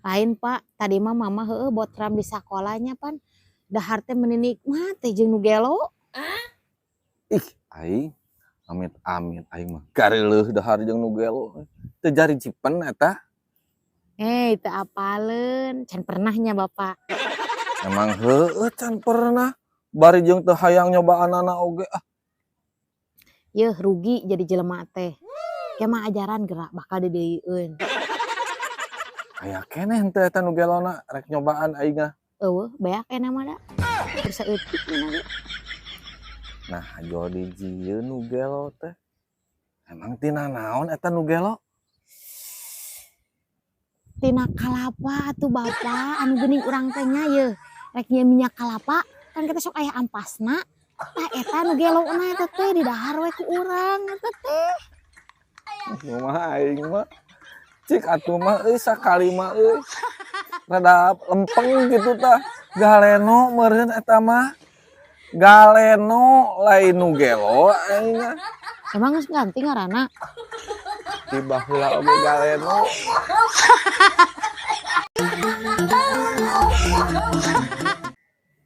Lain, Pak, tadi mah Mama heueuh botram di sakolanya pan dahar teh meuni nikmat teh jeung nu gelo. Ih, aing amit-amit aing mah gareuleuh dahar jeung nu gelo. Teu jari cipen eta. Eh, teu apaleun, can pernah nya Bapak. Emang heueuh can pernah. Bari jeung teu hayang nyobaanana oge ah. Yeuh, rugi jadi jelema teh. Ke mah ajaran gerak bakal dideuieun. Aya keneh henteu eta nu gelona rek nyobaan aing ah. Eueuh, beak ena mah da. Keur saeutik nya ge. Nah, jadi jieun nu gelo teh. Emang tina naon eta nu gelo? Tina kalapa atuh, Bapak, anu geuning urang teh nya yeuh. Rek nyieun minyak kalapa kan kita sok aya ampasna. Tah, eta nu gelona eta teh didahar we ku urang eta teh. Kumaha aing mah. Cik atuh mah euy, sakali mah euy. Rada lempeng gitu tah. Galeno meureun eta mah. Galeno, lain nu gelo aing mah. Emang geus ganti ngaranna? Di baheula oge galeno.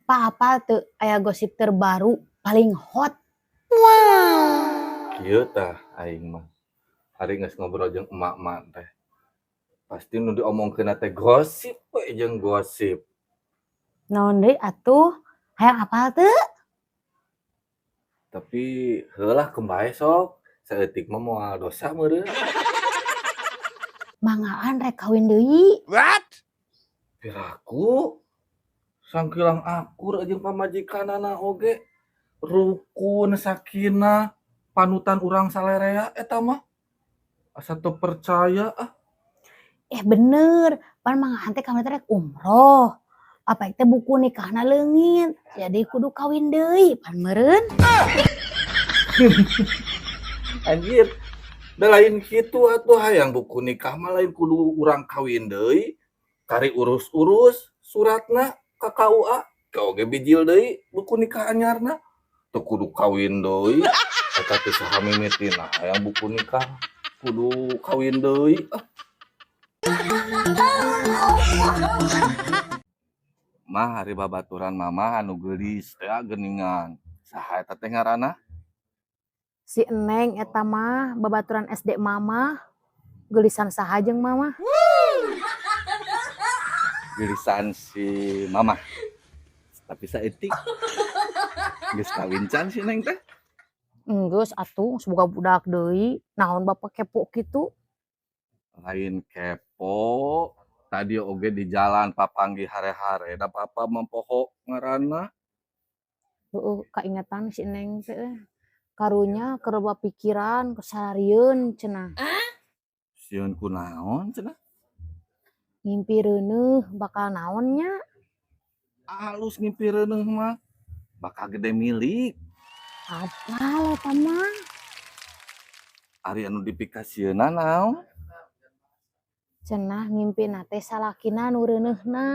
Pak, apal teu aya gosip terbaru paling hot? Kieu tah aing mah. Ari geus ngobrol jeung emak-emak teh. Pasti nu diomongkeunna teh gosip we jeung gosip. Naon deui atuh? Hayang apal teu? Tapi heulah keun bae sok. Saeutik mah moal dosa meureun. Manggaan rek kawin deui. What? Piraku sangkilang akur jeung pamajikanana oge. Rukun sakinah panutan urang salerea eta mah. Asa teu percaya ah. Eh, bener, pan Manggaan teh kamari teh rek umroh. Apa teh buku nikahna leungit, jadi kudu kawin deui pan meureun. Anjir, da lain kitu atuh, hayang buku nikah mah lain kudu urang kawin deui. Kari urus-urus suratna ka KUA, oge bijil deui buku nikah anyarna. Teu kudu kawin deui. Eta teh saha mimitina hayang buku nikah kudu kawin deui ah. Mah, ari babaturan Mama anu geulis teh geuningan. Saha eta teh ngaranna? Si Eneng eta mah, babaturan SD Mama. Geulisan saha jeung Mama? Geulisan si Mama. Tapi saeutik. Geus kawin can si Neng teh? Enggeus atuh, geus boga budak deui. Naon Bapak kepo kitu? Lain kepo. Tadi oge di jalan papanggih hare-hare da papa mah poho ngaranna. Heueuh, kaingetan si Neng teh euy. Karunya keur loba pikiran, kasararieun cenah. Sieun kunaon cenah? Ngimpi reuneuh bakal naon nya? Alus ngimpi reuneuh mah. Bakal gede milik. Apal eta mah. Ari anu dipikasieunna naon? Cenah ngimpina teh salakina nu reuneuhna.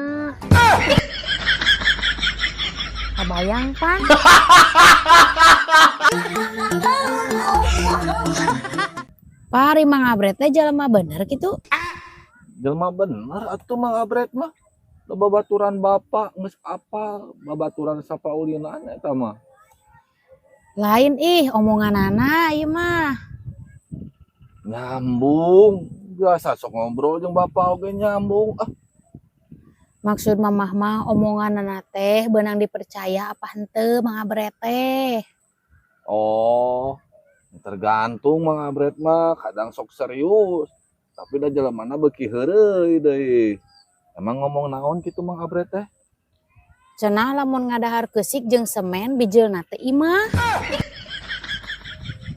Kabayang pan? Pari Mang Abret teh jelema bener kitu? Jelema bener atuh Mang Abret mah. Da babaturan bapak geus apal, babaturan sapaulinan eta mah. Lain ih omonganana ieu mah. Nyambung, biasa sok ngobrol jeung bapak oge nyambung ah. Maksud Mamah mah omonganana teh beunang dipercaya apa henteu Mang Abret teh? Oh, tergantung Mang Abret mah, kadang sok serius, tapi da jelemana beuki heureuy deui. Emang ngomong naon kitu Mang Abret teh? Cenah lamun ngadahar keusik jeung semen bijeulna teh imah.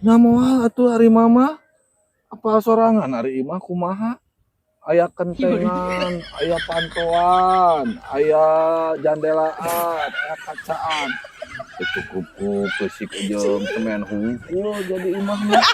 Nya moal atuh ari Mama. Apal sorangan ari imah kumaha? Aya kentengan, aya pantoan, aya jandelaan, aya kacaan. Teu cukup ku keusik jeung semen hungkul jadi imah mah.